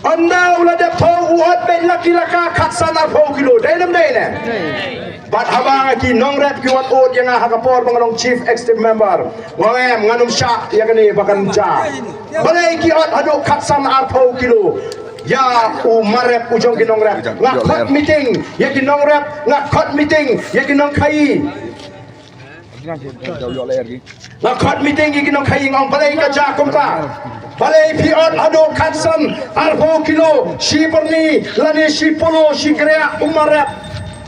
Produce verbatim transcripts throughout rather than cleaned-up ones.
Ynda u la dep thaw u ot beit la ki la ka khatsan arphew kilo, dei ne ym dei ne? Bad haba ki nongrep ki wan ot ïa nga ha ka por ba nga long chief executive member, nga ong em, ngan ym shah ïa kane ba kan ja. Balei ki ot haduh khatsan arphew kilo ïa u marep u jong ki nongrep? Nga khot meeting ïa ki nongrep, nga khot meeting ïa ki nongkhaïi. Nga khot meeting ïa ki nongkhaïi, nga ong balei ka ja kumta. Balei phi ot haduh khatsan arphew kilo, shi byrni lane shi polo, shi kyrhiah u marep.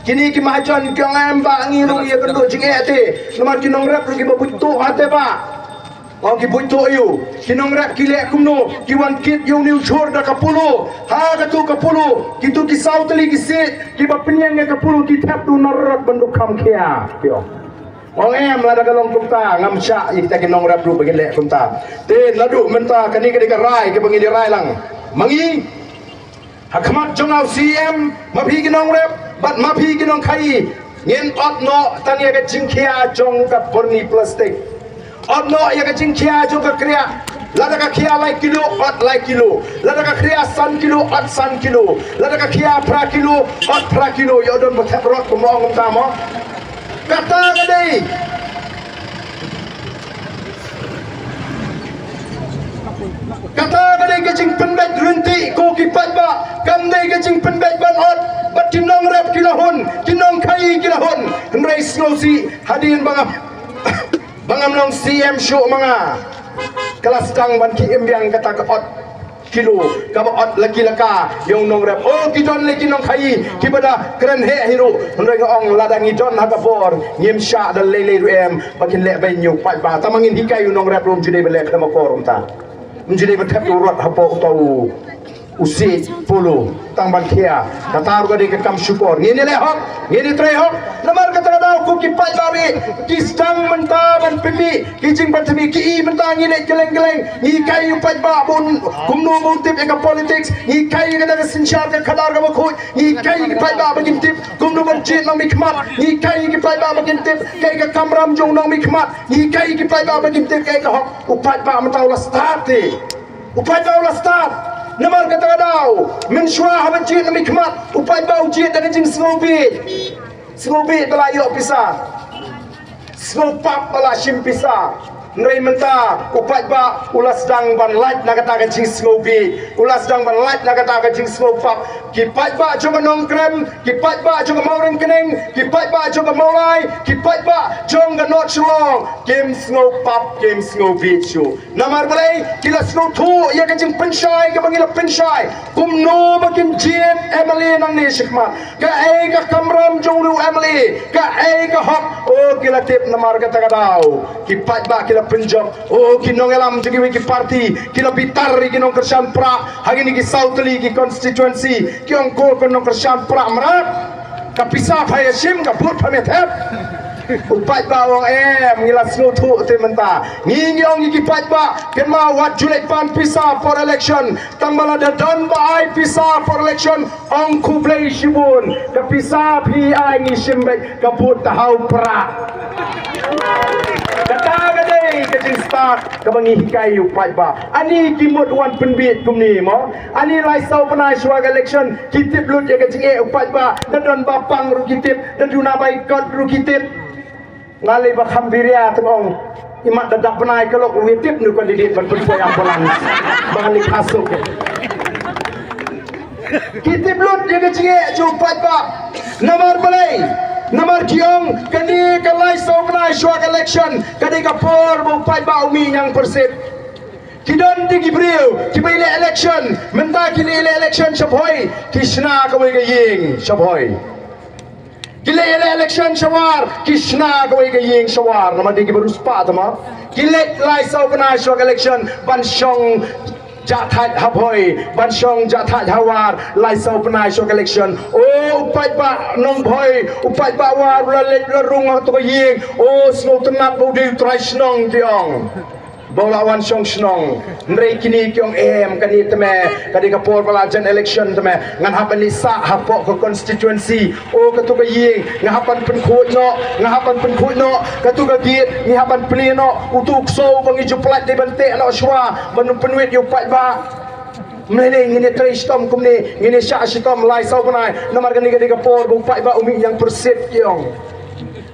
Kine ki mahajon ki ong em, ba ngi ruh ïa ka duh jingeh te. Namar ki nongrep ruh kiba buit tuh ha te ba. Ong ki buit tuh ïa u. Ki nongrep ki leh kumno, ki wan kit ïa une u jhur da ka polo. Ha katu ka polo, kitu ki saw tylli ki siej kiba pynïeng ïa ka polo ki thep da u narot ban duh kham khia. Ki ong. Ong em, lada ka long kumta ngam shah ïa kita ki nongrep ruh ba kin leh kumta. Te naduh mynta kane ka dei ka rai kaba ngi dei rai lang. Ma ngi ha khmat jong u C M, ma phi ki nongrep bad ma phi ki nongkhaïi, ngin ot noh tang ïa ka jingkhia jong ka byrni plastik. Ot noh ïa ka jingkhia jong ka kyrhiah. Lada ka khia lai kilo, ot lai kilo. Lada ka khia san kilo, ot san kilo. Lada ka khia phra kilo, ot phra kilo. Ïa u don ba thep rot kumba ong kumta mo. Kata ka dei. Kata ka dei ka jingpynbeit ryntih ko ki paidbah. Kam dei ka jingpynbeit ban ot bad ki nongrep ki la hun, ki nongkhaïi ki la hun. Hynrei sngewsih hadien ba ngam, ba ngam long C M shuh ma nga, ka la sdang ban khie im biang kata ka ot kilo, kaba ot la ki la ka ïa u nongrep. O, ki don lei ki nongkhaïi kiba da kren heh hi ruh. Hynrei nga ong lada ngi don ha ka bor ngim shah da lei lei ruh em ba kin leh beiñ ïa u paidbah. Tangba ngin hikai u nongrep ruh ym ju dei ban leh khlem akor kumta. Ym ju dei ban thep u rot hapoh uta u u siej polo tang ban khia. Kata ruh ka dei ka kam shukor. Ngin ïaleh hok, ngin ïatrei hok. Namar kata ka daw ko ki paidbah ruh ki sdang mynta ban pynmih ki jingpynmih, ki i mynta ngi leit kylleng kylleng, ngi hikai u paidbah ba un kumno ba un tip ïa ka politics, ngi hikai ïa kata ka synshar ka khadar kaba khuid, ngi hikai ïa ki paidbah ba kin tip kumno ban jied nongmihkhmat, ngi hikai ïa ki paidbah ba kin tip kaei ka kamram jong nongmihkhmat, ngi hikai ïa ki paidbah ba kin tip kaei ka hok. U paidbah mynta u la stad te. U paidbah u la stad. Namar kata ka daw, mynshuwa haba jied nongmihkhmat, u paidbah u jied da ka jingsngewbit. Sngewbit ba la ïoh pisa. Sngewpap ba la shim pisa. Hynrei mynta u paidbah u la sdang ban lait na kata ka jingsngewbit. U la sdang ban lait na kata ka jingsngewpap. Ki paidbah jong ka Nongkrem, ki paidbah jong ka Mawryngkneng, ki paidbah jong ka Mawlai, ki paidbah jong ka North Shillong kim sngewpap, kim sngewbit shuh. Namar balei? Ki la sngewthuh ïa ka jingpynshai kaba ngi la pynshai. Kumno ba kin jied M L A nangne shakhmat? Kaei ka kamram jong u M L A? Kaei ka hok? O, ki la tip. Namar kata ka daw ki paidbah ki la pynjop. O, ki nongïalam jong kiwei ki party ki la bitar ïa ki nongkyrshan prah ha kine ki saw tylli ki constituency. Ki ong ko, ko nongkyrshan prah mrad, ka pisa pha ïa shim, ka vote pha ïa thep. U paidbah u ong em, ngi la sngewthuh te mynta. Ngi, ngi ong ïa ki paidbah, kynmaw wat ju leit pan pisa for election. Tang ba lada don ba ai pisa for election, ong khublei shibun. Ka pisa phi ai ngi shim beit, ka vote ta ha u prah. Kata ka dei ka jingstad kaba ngi hikai ïa u paidbah. Ani ki mut wan pynbit kumne mo? Ani lai saw bnai shuwa ka election ki tip lut ïa ka jingeh u paidbah, da don ba pang ruh ki tip, da duna ba ikot ruh ki tip. Nga lei ba kham biria tang ong, imat da dap bnai ka lok ruh ki tip nu candidate ban pynpoi ambulance ba ngan leit khasuk. Ki tip lut ïa ka jingeh jong u paidbah. Namar balei? Namar ki ong kane ka lai saw bnai shuwa ka election ka dei ka por ba u paidbah u mih ñiangpyrshit. Ki don te ki briew kiba ïaleh election, mynta ki leit ïaleh election sha Bhoi, ki shna kawei ka ïing sha Bhoi. Ki leit ïaleh election sha War, ki shna kawei ka ïing sha War. Namar dei kiba riewspah tama. Ki leit lai saw bnai shuwa ka election ban shong jahthait ha Bhoi, ban shong jahthait ha War, lai saw bnai shuwa ka election. O, u paidbah Nongbhoi, u paidbah War u la leit u la rung ha kato ka ïing. O, sngewtynnat ba u dei u trai shnong, ki ong. Ba u la wan shong shnong. Hynrei kine ki ong em, kane te me, ka dei ka por ba la jan election te me, ngan hap ban leit sah hapoh ka constituency. O katu ka ïing nga hap ban pynkhuid noh, nga hap ban pynkhuid noh. Katu ka gate ngi hap ban plie noh. Utu u ksew ba ngi ju pynlait dei ban teh noh shuwa ban pynwit ïa u paidbah. Mlei lei ngin ïa trei shitom kumne, ngin ïa shah shitom lai saw bnai. Namar kane ka dei ka por ba u paidbah u mih ñiangpyrshit, ki ong.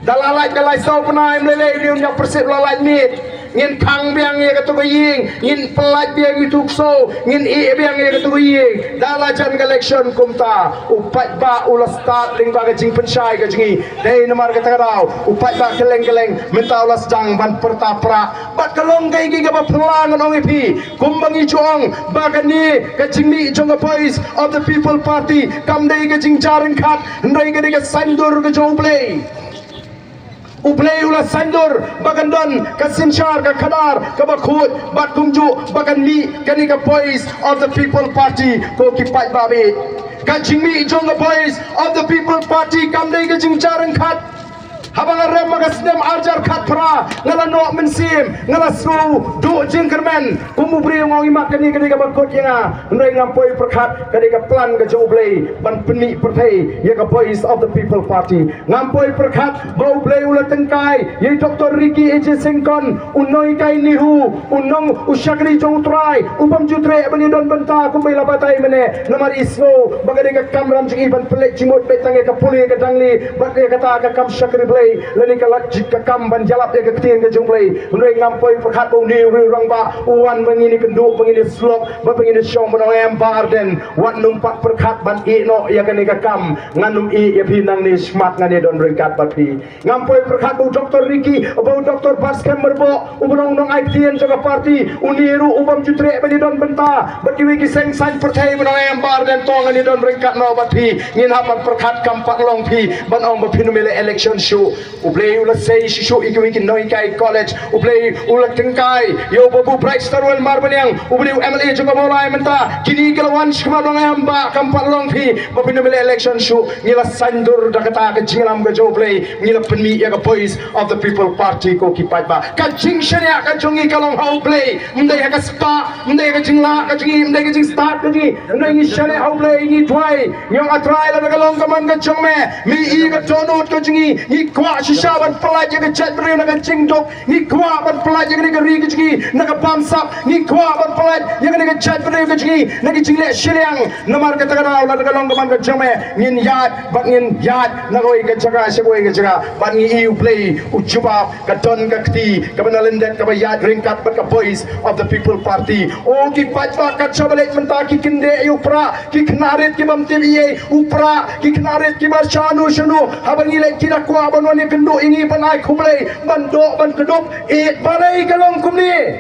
Da la lait ka lai saw bnai, mlei lei u ñiangpyrshit u la lait miet. Ngin khang biang ïa katu ka ïing, ngin pynlait biang ïa utu u ksew, ngin ïeh biang ïa katu ka ïing. Da la jan ka election kumta, u paidbah u la start lyngba ka jingpynshai ka jong ngi. Dei namar kata ka daw u paidbah kylleng kylleng mynta u la sdang ban pyrta prah. Bad ka long kaei kaei kaba phylla ngan ong ïa phi, kumba ngi ju ong ba kane ka jingmih jong ka Voice of the People Party kam dei ka jingjia ryngkat, hynrei ka dei ka saiñdur ka jong U Blei. U Blei u la saiñdur ba kan don ka synshar ka khadar kaba khuid, bad kumjuh ba kan mih kane ka Voice of the People Party, ko ki paidbah. Ka jingmih jong ka Voice of the People Party kam dei ka jingjia ryngkat. Haba nga rem ha ka snem ar hajar khatphra, nga la noh mynsiem, nga la sngew duh jingkyrmen. Kum u briew nga ong, i mat, kane ka dei kaba kut ïa nga. Hynrei ngam poi pyrkhat ka dei ka plan ka jong U Blei ban pynmih pyrthei ïa ka Voice of the People Party. Ngam poi pyrkhat ba U Blei u la tyngkai ïa i Doctor Ricky A J Syngkon, u nonghikai NEHU, u nong u shakri jong U Trai, u bym ju treh ban ïadon bynta kumba i la batai mynne. Namar i sngew ba ka dei ka kamram jong i ban pynleit jingmut beit tang ïa ka pule ka dang lieh bad ïa kata ka kam shakri Blei lane ka lad jit ka kam ban ïalap ïa ka ktien ka jong U Blei. Hynrei ngam poi pyrkhat ba une u rangbah u wan ba ngin ïakynduh, ba ngin ïasyllok bad ba ngin ïashong ban ong, em Bah Ardent, wat nym pat pyrkhat ban ïeh noh ïa kane ka kam. Ngan nym ïeh ïa phi nangne, shakhmat ngan ïadon ryngkat bad phi. Ngam poi pyrkhat ba u Doctor Ricky, ba u Doctor Batskhem Myrboh, uba long nongaiktien jong ka party, une ruh u bym ju treh ban ïadon bynta bad kiwei ki seng saiñ pyrthei ban ong, em Bah Ardent, to ngan ïadon ryngkat noh bad phi. Ngin hap ban pyrkhat, kam pat long phi ban ong ba phin ym leh election shuh. U Blei u la sei shuh shuh ïa kiwei ki nonghikai college. U Blei u la tyngkai ïa u Babu Brightstarwell Marbaniang, uba dei u M L A jong ka Mawlai mynta. Kine ki la wan shakhmat, ong, em Bah, kam pat long phi ba phin ym leh election shuh. Ngi la saiñdur da kata ka jingïalam ka jong U Blei, ngi la pynmih ïa ka Voice of the People Party, ko ki paidbah. Ka jingshaniah ka jong ngi ka long ha U Blei, ym dei ha ka spah, ym dei ha ka jinglah ka jong ngi, ym dei ha ka jingstad ka jong ngi. Hynrei ngi shaniah ha U Blei, ngi duwai, ngi ong, A Trai, lada ka long ka mon ka jong me, me ïohi ka dohnud ka jong ngi. Ngi kwah shisha ban pynlait ïa ka jaitbynriew na ka jingduk. Ngi kwah ban pynlait ïa kane ka ri ka jong ngi na ka bamsap. Ngi kwah ban pynlait ïa kane ka jaitbynriew ka jong ngi na ka jingleh shiliang. Namar kata ka daw, lada ka long ka mon ka jong me, ngin ïaid bad ngin ïaid na kawei ka jaka sha kawei ka jaka. Bad ngi ïohi U Blei u jubab, ka don ka kti kaba na lyndet kaba ïaid ryngkat bad ka Voice of the People Party. O ki paidbah, kat shaba leit mynta ki kyndeh ïa u Prah, ki khynnah rit ki bym tip ei ei, u Prah, ki khynnah rit kiba shano shano, haba ngi leit ki da kwah ban wan ïakynduh ïa ngi, ban ai khublei, ban doh ban kdup. Ïeit, balei ka long kumne?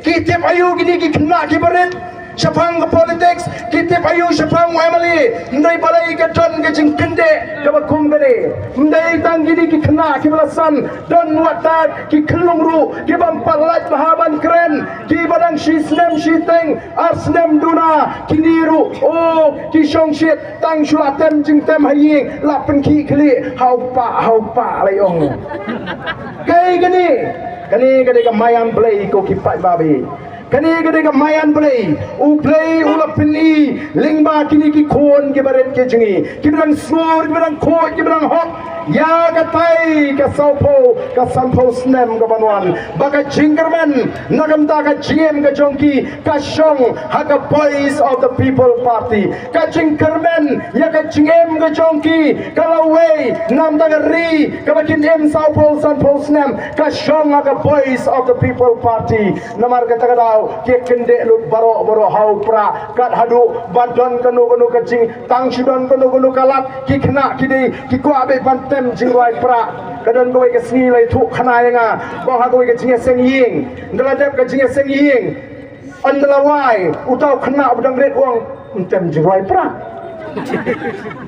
Ki tip aïu kine ki khynnah kiba rit shaphang ka politics? Ki tip aïu shaphang u M L A? Hynrei balei ka don ka jingkyndeh kaba kum kane? Ym dei tang kine ki khynnah kiba la san, don wat ki khyllung ruh ki bym pat lait bha ban kren, kiba dang shi snem shiteng, ar snem duna, kine ruh, o, ki shongshit tang shu la tem jingtem ha ïing, la pynkhih khlieh ha u pah, ha u pah, la ong. Kaei kane? Kane ka dei ka maïan Blei, ko ki paidbah. Kane ka dei ka maïan Blei. U Blei u la pyni lyngba kine ki khun kiba rit ki jong ngi, kiba dang sngur, kiba dang khuid, kiba dang hok, ïa katai ka sawphew, ka sanphew snem kaban wan, ba ka jingkyrmen na ka bynta ka jingim ka jong ki ka shong ha ka Voice of the People Party. Ka jingkyrmen ïa ka jingim ka jong ki ka lawei na ka bynta ka ri kaba kin im sawphew sanphew snem, ka shong ha ka Voice of the People Party. Namar kata ka daw ki kyndeh lut baroh baroh ha u Prah, kat haduh ba don kano kano ka jing, tang shu don kano kano ka lad, ki khynnah ki dei ki kwah beit ban tem jingrwai prah. Ka don kawei ka sngi la ïathuh khana ïa nga ba ha kawei ka jingïaseng ïing, ynda la dep ka jingïaseng ïing, ynda la wai, uta u khynnah uba dang rit u ong, ym tem jingrwai prah.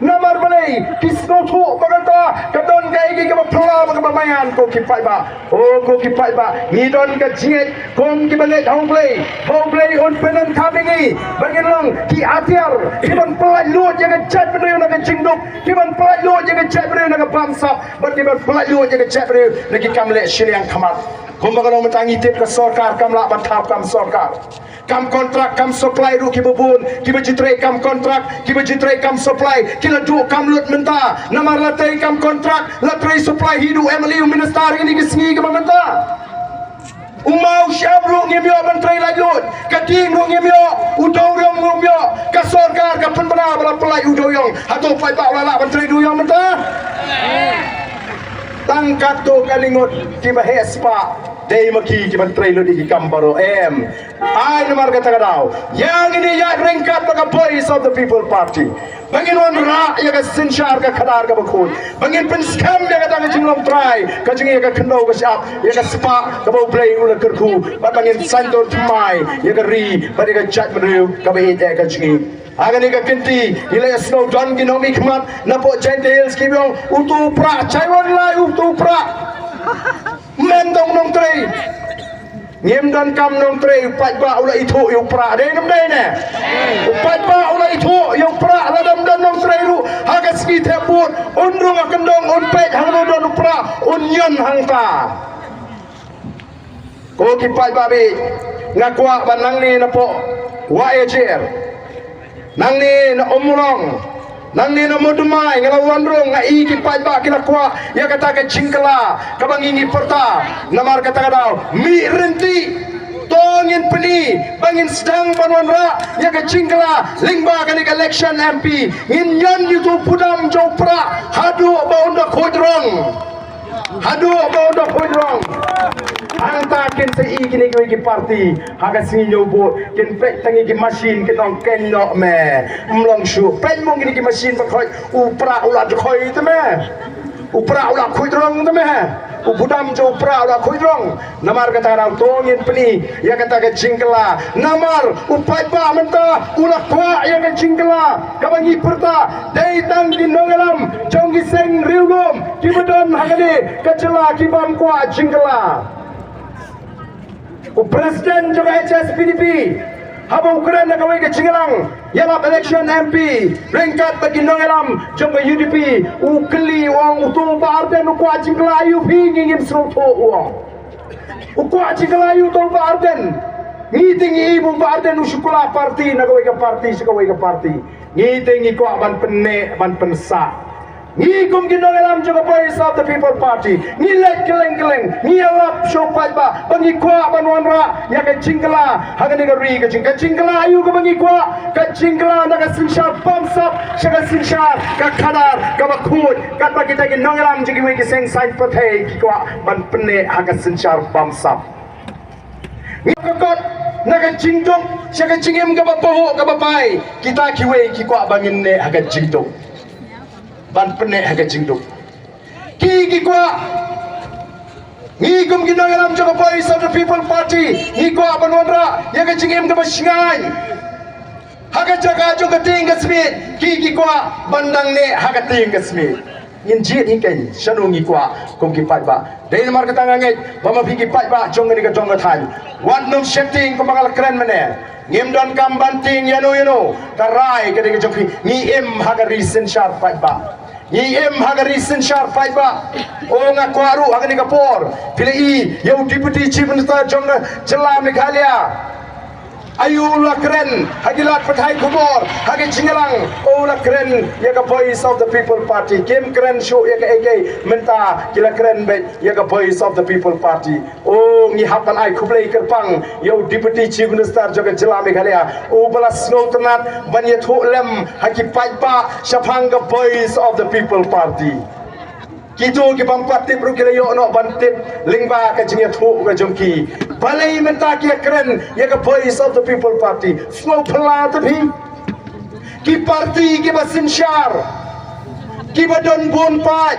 Namar balei? Ki sngewthuh ba kata ka don kaei kaei kaba phylla bad kaba maïan, ko ki paidbah. O ko ki paidbah, ngi don ka jingngeit kum kiba ngeit ha U Blei, ba U Blei un pyndonkam ïa ngi ba ngin long ki atiar kiban pynlait luid ïa ka jaitbynriew na ka jingduk, kiban pynlait luid ïa ka jaitbynriew na ka bamsap, bad kiban pynlait luid ïa ka jaitbynriew na ki kam leh shiliang khmat. Kumba ka long mynta ngi tip ka sorkar kam lah ban thap kam sorkar. Kam kontrak kam supply ruh kiba bun, kiba ju trei kam kontrak, kiba ju trei kam supply, ki la duh kam lut mynta. Namar la trei kam kontrak, la trei supply hi duh M L A u minister ngi ni ki sngi kiba mynta. U maw shab ruh ngim ïoh ban trei laitluid, ka ding ruh ngim ïoh, u dewïong ruh ngim ïoh, ka sorkar ka pynbna ba la pynlait u dewïong. Hato paidbah u la lah ban trei dewïong mynta? Tang katto katne ngut kiba heh spah dei ma ki kiban trei lut ïa ki kam baroh em. Ai namar kata ka daw ïa ngin ïaid ryngkat bad ka Voice of the People Party ba ngin wanrah ïa ka synshar ka khadar kaba khuid, ba ngin pynskhem ïa kata ka jinglong trai ka jong ngi, ïa ka khyndew ka shyiap, ïa ka spah kaba U Blei u la kyrkhu, bad ba ngin saiñdur thymmai ïa ka ri bad ïa ka jaitbynriew kaba ïeit eh ka jong ngi. Ha kane ka kynti ngi la ïa sngew don ki nongmihkhmat na poh Jaintia Hills kiba ong uto u Prah, shai wan lai uto u Prah. Mem dong nongtrei. Ngim donkam nongtrei, u paidbah u la ithuh ïa u Prah, dei ne ym dei ne? U paidbah u la ithuh ïa u Prah, lada ym don nongtrei ruh ha ka sngi thep vote un rung ha kyndong, un peit hangno don u Prah, un ñion hangta. Ko ki paidbah baieit, nga kwah ba nangne na poh Wah Ïajer, nangne na Ummulong, nangne na Mawdymmai, nga la wan rung, nga i ki paidbah ki la kwah ïa kata ka jingkylla kaba ngi ngi pyrta. Namar kata ka daw mih rynti, to ngin pyni ba ngin sdang ban wanrah ïa ka jingkylla lyngba kane ka election M P. Ngin ñion ïa uto u budam jong u Prah haduh ba un da khuid rong. Haduh ba u da khuid rong. Hangta kin sa i kine kiwei ki party ha ka sngi ñiew vote, kin peit tang ïa ki machine, kin ong keiñ noh me, ym long shuh. Peit mo kine ki machine ba khoit, u Prah u la dkhoi te me, u Prah u la khuid rong te me, u budam jong u Prah u la khuid rong. Namar kata ka daw to ngin pyni ïa kata ka jingkylla. Namar u paidbah mynta u la kwah ïa ka jingkylla kaba ngi pyrta. Dei tang ki nongïalam jong ki seng riewlum kiba don ha kane ka jylla ki bym kwah jingkylla. U president jong ka H S P D P haba u kren ha kawei ka jingïalang ïalap election M P ryngkat bad ki nongïalam jong ka U D P, u kylli u ong, uto u Bah Ardent u kwah jingkylla aïu phi, ngi ngim sngewthuh, u ong. U kwah jingkylla aïu uto u Bah Ardent? Ngi te ngi i ba u Bah Ardent u shu kylla party na kawei ka party sha kawei ka party. Ngi te ngi kwah ban pynneh ban pynsah. Ngi kum ki nongïalam jong ka Voice of the People Party ngi leit kylleng kylleng, ngi ïalap sha u paidbah ba ngi kwah ban wanrah ïa ka jingkylla ha kane ka ri ka jong ngi. Ka jingkylla aïu kaba ngi kwah? Ka jingkylla na ka synshar bamsap sha ka synshar ka khadar kaba khuid, katba kita ki nongïalam jong kiwei ki seng saiñ pyrthei ki kwah ban pynneh ha ka synshar bamsap. Ngi ka kot na ka jingduk sha ka jingim kaba pahuh kaba pai, kita kiwei ki kwah ba ngin neh ha ka jingduk, ban pynneh ha ka jingduk. Ki ki kwah, ngi kum ki nongïalam jong ka Voice of the People Party ngi kwah ban wanrah ïa ka jingim kaba shngaiñ ha ka jaka jong ka tieng ka smiej. Ki ki kwah ban dang neh ha ka tieng ka smiej. Ngin jied hi keiñ shano ngi kwah kum ki paidbah. Dei namar kata nga ngeit ba ma phi ki paidbah jong kane ka jong ka thaiñ, wat nym sheptieng kumba nga la kren mynne. Ngim donkam ban tieng ïano ïano, ka rai ka dei ka jong phi. Ngi im ha ka ri synshar paidbah, ngi im ha ka ri synshar paidbah. O, nga kwah ruh ha kane ka por phi la i ïa u Deputy Chief Minister jong ka jylla Meghalaya. Aïu u la kren ha ki lad pathai khubor ha ki jingïalang? U la kren ïa ka Voice of the People Party. Kim kren shuh ïa kaei kaei, mynta ki la kren beit ïa ka Voice of the People Party. O, ngi hap ban ai khublei kyrpang ïa u Deputy Chief Minister jong ka jylla Meghalaya, uba la sngewtynnat ban ïathuh lem ha ki paidbah shaphang ka Voice of the People Party. Kito ki bym pat tip ruh ki la ïoh noh ban tip lyngba ka jingïathuh ka jong ki. Balei mynta ki ïakren ïa ka Voice of the People Party? Sngewphylla te phi? Ki party kiba synshar, kiba don bun paid,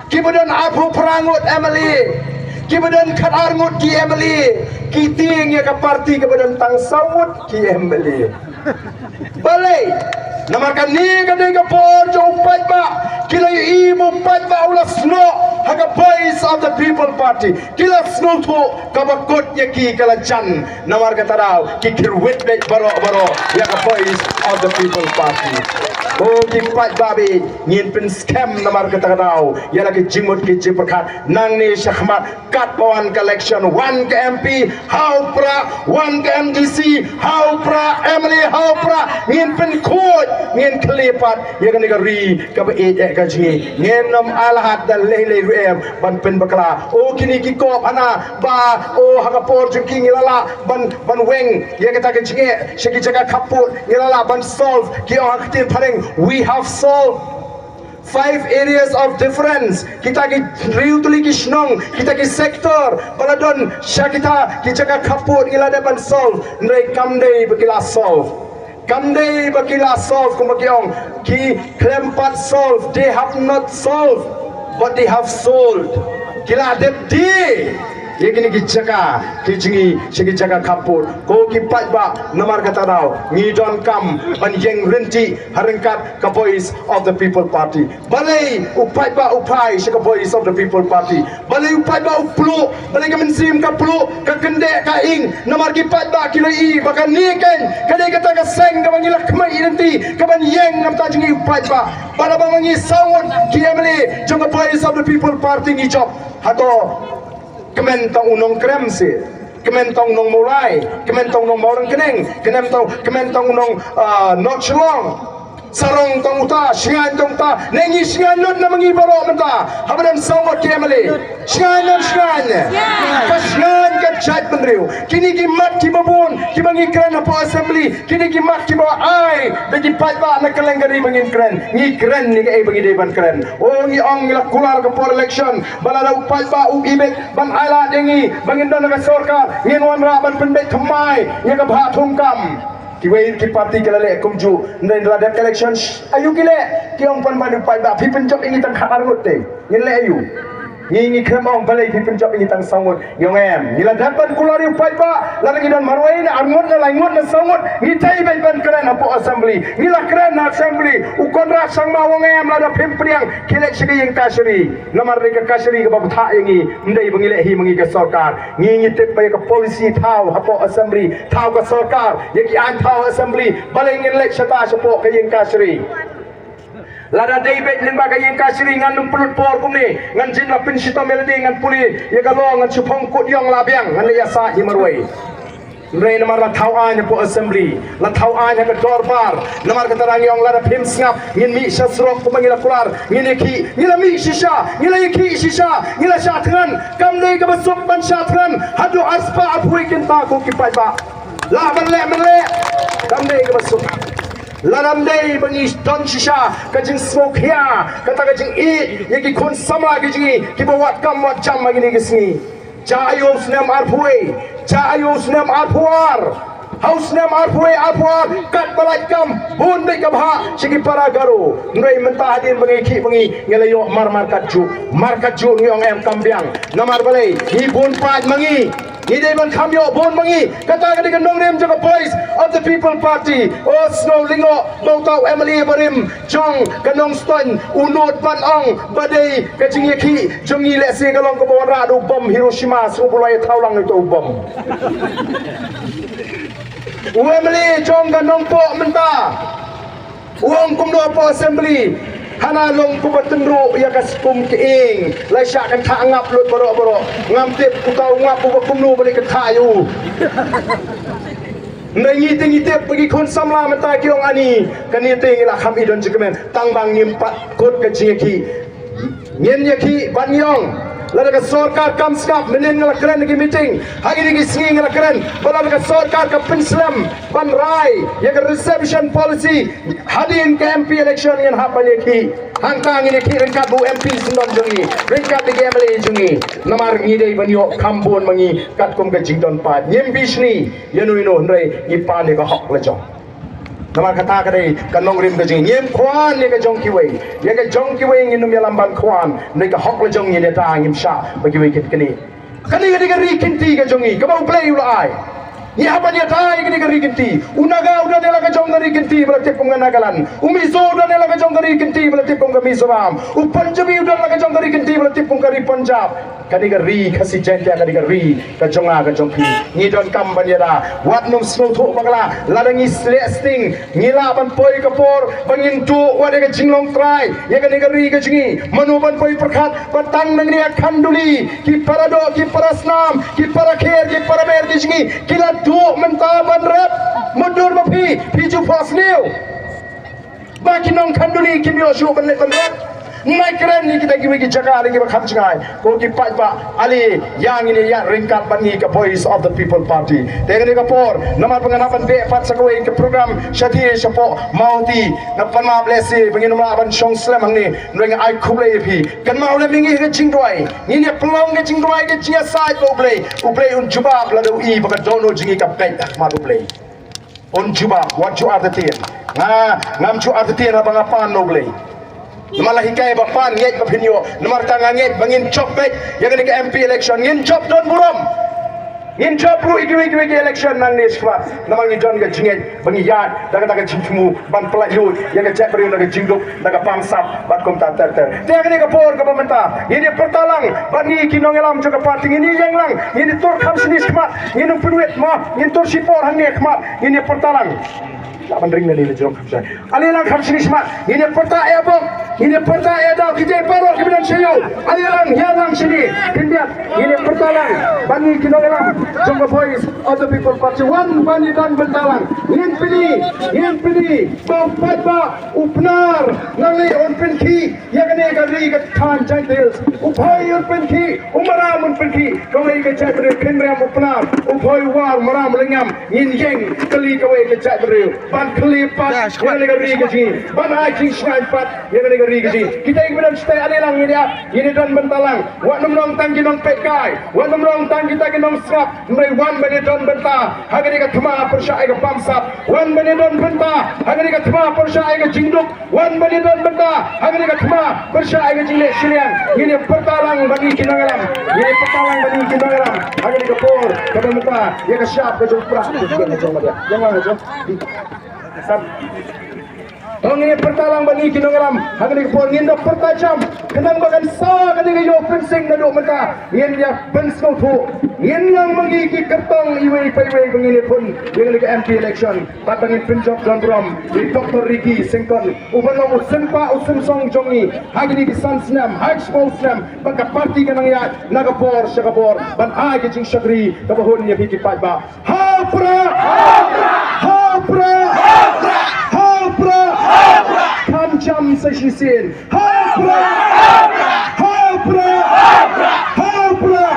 kiba don arphew phra ngut M L A, kiba don khatar ngut ki M L A, ki tieng ïa ka party kaba don tang saw ngut ki M L A. Balei? Namar kane ka dei ka por jong u paidbah. Ki la ïohi ba u paidbah u la snoh Ha ka Voice of the People Party ki la sngewthuh kaba kut ïa ki ka la jan. Namar kata daw ki kyrwit beit baroh baroh ïa ka Voice of the People Party. O ki paidbah, ngin pynskhem namar kata ka daw ïa la ki jingmut ki jingpyrkhat nangne shakhmat. Katba wan ka election, wan ka M P ha u prah, wan ka M D C ha u prah, M L A ha u prah, ngin pynkhuid, ngin khlieh pat ïa kane ka ri kaba ïeit eh ka jong ngi. Ngin ym ailad da lei lei ruh em ban pynbakla. O kine ki kop hana ba, o ha ka por jong ki ngi la lah ban, ban weng ïa kata ka jingeh sha ki jaka khappud, ngi la lah ban solve. Ki ong ha ka ktien phareng, we have solved five areas of difference. Kita ki riew tylli ki shnong, kita ki sector ba la don sha kita ki jaka khappud ngi la dep ban solve. Hynrei kam dei ba ki la solve. Kam dei ba ki la solve kumba ki ong, ki khlem pat solve, they have not solved, but they have sold. Ki la dep die ïa kine ki jaka ki jong ngi sha ki jaka khappud. Ko ki paidbah, namar kata daw ngi donkam ban ïeng ryntih ha ryngkat ka Voice of the People Party. Balei u paidbah u phai sha ka Voice of the People Party? Balei u paidbah u pluh? Balei ka mynsiem ka pluh, ka kyndeh ka ing? Namar ki paidbah ki la ïohi ba kane ka, ka dei kata ka seng kaba ngi la khmih ryntih kaban ïeng na bynta jong ngi u paidbah. Bad haba ngi saw ngut ki M L A jong ka Voice of the People Party ngi jop, hato kmen tang u nong Krem seh, kmen tang u nong Mawlai, kmen tang u nong Mawryngkneng, kmen tang, kmen tang u nong, ah, North Shillong, sarong tang uta, shngaiñ tang uta. Ne ngi shngaiñ lut na ma ngi baroh mynta haba don saw ngut ki M L A? Shngaiñ ne ym shngaiñ? Ka shngaiñ ka jaitbynriew. Kine ki mat kiba bun kiba ngi kren hapoh Assembly, kine ki mat kiba ai da ki paidbah na kylleng ka ri ba ngin kren. Ngi kren ïa kaei ba ngi dei ban kren. O ngi ong ngi la kular ka por election ba lada u paidbah u ibit ban ailad ïa ngi ba ngin don ha ka sorkar, ngin wanrah ban pynbeit thymmai ïa ka bhah thungkam. Kiwei ki party ki la leh kumjuh, hynrei la dep election, sh-, aïu ki leh? Ki ong pynban ïa u paidbah, phi pynjop ïa ngi tang khatar ngut te, ngin leh aïu? Ngi, ngi khlem ong balei phi pynjop ïa ngi tang saw ngut. Ngi ong em, ngi la dep ban kular ïa u paidbah, lada ngi don marwei ne arngut ne laingut ne saw ngut, ngi dei beit ban kren hapoh Assembly. Ngi la kren ha Assembly, u Conrad Sangma u ong em, lada phim pdiang, khie leit sha ka ïing kashari. Namar dei ka kashari kaba bthah ïa ngi, ym dei ba ngi leh hi ma ngi ka sorkar. Ngi, ngi tip ba ïa ka policy thaw hapoh Assembly, thaw ka sorkar, ïa ki aiñ thaw Assembly, balei ngin leit shata shapoh ka ïing kashari. Lada dei beit lyngba ka ïing kashari ngan ym pynlut por kumne, ngan jin la pynshitom ïa lade, ngan pule ïa ka law, ngan shu phong kut ïong la biang, ngan leit ïasah hi marwei. Hynrei namar la thaw aiñ hapoh Assembly, la thaw aiñ ha ka dorbar, namar kata ngi ong lada phim sngap ngin mih sha surok kumba ngi la kular, ngin ïakhih, ngi la mih shisha, ngi la ïakhih shisha, ngi la shah thngan. Kam dei kaba suk ban shah thngan haduh arspah arphew kynta ko ki paidbah. Lah ban leh ban leh, kam dei kaba suk. Lada ym dei ba ngi don shisha ka jingsngewkhia, kata ka jingïeit ïa ki khun samla ki jong ngi kiba wad kam wad jam ha kine ki sngi. Jia aiu u snem arphew, jia aiu u snem arphew ar. Ha u snem arphew, arphew ar, katba lait kam, bun beit ka bhah sha ki para Garo. Hynrei mynta hadien ba ngi khih ba ngi, ngi la ïoh marmar katjuh, mar katjuh ngi ong em kam biang. Namar balei? Ngi bun paid ma ngi. Ngi dei ban kham ïoh bun ma ngi. Kata ka dei ka nongrim jong ka Voice of the People Party. O sngew lyngngoh ba uta u M L A barim jong ka Nongstoiñ u nud ban ong ba dei ka jingïakhih jong ngi lehse ka long kaba wanrah da u bom Hiroshima, sngewbha la ïa thaw lang ïa uta u bom. U M L A jong ka Nongpoh mynta u ong kumno hapoh Assembly? Hana long kumba tynruh ïa ka skum kyieng, la shah kynthah ngap lut baroh baroh. Ngam tip uta u ngap uba kumno ba leh kynthah ïa u. Hynrei ngi te ngi tip ba ki khun samla mynta ki ong ani, kane te ngi la kham i don jingkmen tang ba ngim pat kut ka jingïakhih. Ngin ïakhih ban ïong. Lada ka sorkar kam sngap, mynnin nga la kren ha ki meeting, ha kine ki sngi nga la kren ba lada ka sorkar ka pynslem ban rai ïa ka reservation policy, hadien ka M P election ngin hap ban ïakhih. Hangta ngin ïakhih ryngkat bad u M P syndon jong ngi, ryngkat bad ki M L A jong ngi. Namar ngi dei ban ïoh kham bun ma ngi katkum ka jingdon paid. Ngim bishni ïa no ïa no, hynrei ngi pan ïa ka hok la jong. Namar kata ka dei ka nongrim ka jong ngi. Ngim khwan ïa ka jong kiwei, ïa ka jong kiwei ngin ym ïalam ban khwan. Hynrei ka hok la jong ngi, ïa ta ngim shah ba kiwei kin knieh. Kane ka dei ka ri kynti ka jong ngi kaba U Blei u la ai. Ngi hap ban ïada ïa kane ka ri kynti. U Naga u don ïa la ka jong ka ri kynti ba la tip kum ka Nagaland. U Mizo u don ïa la ka jong ka ri kynti ba la tip kum ka Mizoram. U Punjabi u don la ka jong ka ri kynti ba la tip kum ka ri Punjab. Kane ka ri Khasi Jaiñtia, kane ka ri ka jong nga ka jong phi. Ngi donkam ban ïada. Wat nym sngewthuh bakla, lada ngi sleh sting, ngi lah ban poi ka por ba ngin duh wat ïa ka jinglong trai ïa kane ka ri ka jong ngi. Mano ban poi pyrkhat ba tang na ngi ïa khanduli, ki para doh, ki para snam, ki para kher, ki para mer ki jong ngi ki la duh mynta ban rep. Mutdur ma phi, phi ju phohsniew ba ki nongkhanduli kim ïoh shuh ban leit ban rep. Ngi kren ïa kita kiwei ki jaka, ïa kiba kham jngai. Ko ki paidbah, ale ïa ngin ïa ryngkat bad ngi ka Voice of the People Party. Te kane ka por, namar ba nga hap ban beh pat sa kawei ka program shathie shapoh Mawhati, nga pan map lehse ba ngin ym lah ban shong slem hangne. Hynrei nga ai khublei ïa phi. Kynmaw lem ïa ngi ha ka jingduwai. Ngin ïa pynlong ka jingduwai, ka jingïasaid bad U Blei. U Blei un jubab lada u i ba ka dohnud jong ngi ka beit ha khmat U Blei. Un jubab, wat ju artatien. Nga, ngam ju artatien haba nga pan na U Blei. Namar la hikai ba pan ngeit ba phin ïoh. Namar kata nga ngeit ba ngin jop beit ïa kane ka M P election, ngin jop don burom. Ngin jop ruh ïa kiwei kiwei ki election nangne shakhmat. Namar ngi don ka jingngeit ba ngi ïaid da kata ka jingthmu ban pyllait lut ïa ka jaitbynriew na ka jingduk, na ka bamsap bad kumta ter ter. Te ha kane ka por kaba mynta ngin ïa pyrta lang bad ngi ki nongïalam jong ka party, ngin ïa ïeng lang, ngin ïa tur kham shini shakhmat, ngin ym pynwit mo, ngin tur shipor hangne khmat, ngin ïa pyrta lang. Lah ban ring na ni na jong kham shai. Ale lang kham shini shakhmat, ngin ïa pyrta ïa bok, ngin ïa pyrta ïa daw, kita baroh kiba don sha ïew. Ale lang, ïa lang shini, khyndiat, ngin ïa pyrta lang bad ngi ki nongïalam jong ka Voice of the People Party. Wan ban ïa don bynta lang. Ngin pyni, ngin pyni ba u paidbah u Pnar nangne un pynkhih ïa kane ka ri ka thaiñ Jaintia Hills. U Bhoi un pynkhih, u Maram un pynkhih. Kawei ka jaitbynriew khynriam u Pnar, u Bhoi, u War, u Maram, u Lyngngiam. Ngin ïeng kylli kawei ka jaitbynriew ban khlieh pat ïa kane ka ri ka jong ngi, ban ai jingshngaiñ pat ïa kane ka ri ka jong ngi. Kita kiba don shatei, ale lang, ngin ïa, ngin ïa don bynta lang. Wat nym long tang ki nongpeitkai, wat nym long tang kita ki nongsngap. Hynrei wan ban ïa don bynta ha kane ka thma pyrshah ïa ka bamsap. Wan ban ïa don bynta ha kane ka thma pyrshah ïa ka jingduk. Wan ban ïa don bynta ha kane ka thma pyrshah ïa ka jingleh shiliang. Ngin ïa pyrta lang bad ngi ki nongïalam. Ngin ïa pyrta lang bad ngi ki nongïalam ha kane ka por kaba mynta ïa ka shap ka jong u Prah, ka jong u Madiang. Ïa nga ka jong. Sam. To ngin ïa pyrta lang bad ngi ki nongïalam ha kane ka por, ngin da pyrta jam. Khnang ba kan sa kane ka ïew pynshing naduh mynta. Ngin ïa pynsngewthuh. Ngin long ma ngi ki kyrtong iwei pa iwei ba ngin ïakhun ïa kane ka M P election. Bad ba ngin pynjop don burom ïa u Doctor Ricky Syngkon, uba long u sympa u symsong jong ngi ha kine ki san snem, ha ki saw snem ba ka party ka nang ïaid na ka bor sha ka bor ban ai ka jingshakri kaba hun ïa phi ki paidbah. Ha u Prah! Ha u Prah! Ha u Prah! Kham jam sa shisien. Ha u Prah! Ha u Prah! Ha u Prah!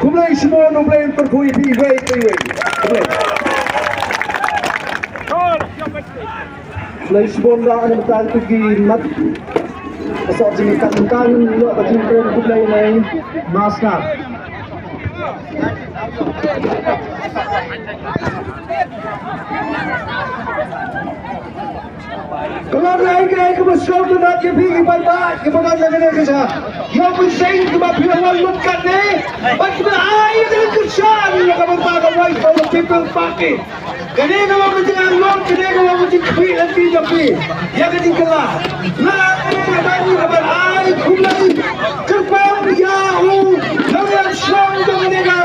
Khublei shibun, U Blei un kyrkhu ïa phi iwei pa iwei. Khublei. Khublei shibun da, na bynta kito ki mat. Ka sot jingïakhun mynta ngin ïoh ka jingkren khublei na i Master. Ka long kaei kaei kaba sngewtynnat ïa phi ki paidbah kiba don ha kane ka jaka. Ïa u mynsiem kaba phi la wan lut katne bad kiba ai ïa kane ka jaka ïa ka bynta ka Voice of the People Party. Kane ka long ka jingïaroh, kane ka long ka jingkhmih lynti jong phi ïa ka jingkylla. Nga, nga, nga, nga, nga, nga, ai khublei kyrpang ïa u nongïalam shnong jong kane ka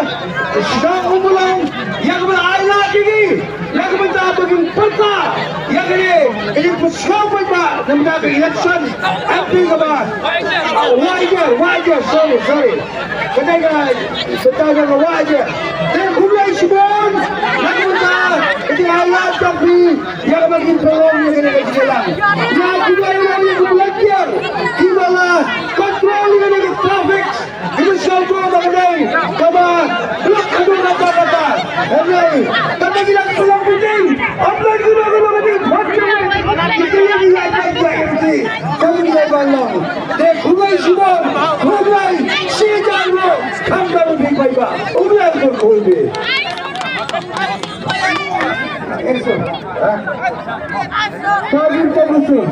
shnong Ummulong ïa kaba ai lad ïa ngi. Ïa ka bynta ba ngin pyrta ïa kane ka jingpynsngew paidbah na bynta ka election M P kaba, ah, wah ïa, wah ïa, sorry, sorry. Kane ka bynta ka wah ïa. Te khublei shibun na ka bynta ka jingai lad jong phi ïa kaba ngin pynlong ïa kane ka jingïalang. Ïa khublei ïa ki volunteer kiba la control ïa kane ka traffic. Ki mynsiem ko ba ka dei kaba block haduh katta katta. Hynrei kata ki dang pynlong meeting, hynrei ki dang pynlong meeting, hynrei ki dang pynlong meeting. Kata ki dang pynlong. Te khublei shibun, khublei shi hajar nguh. Khamtam phi paidbah. U Blei un kyrkhu ïa phi. Ha? Ka rim ka musuh.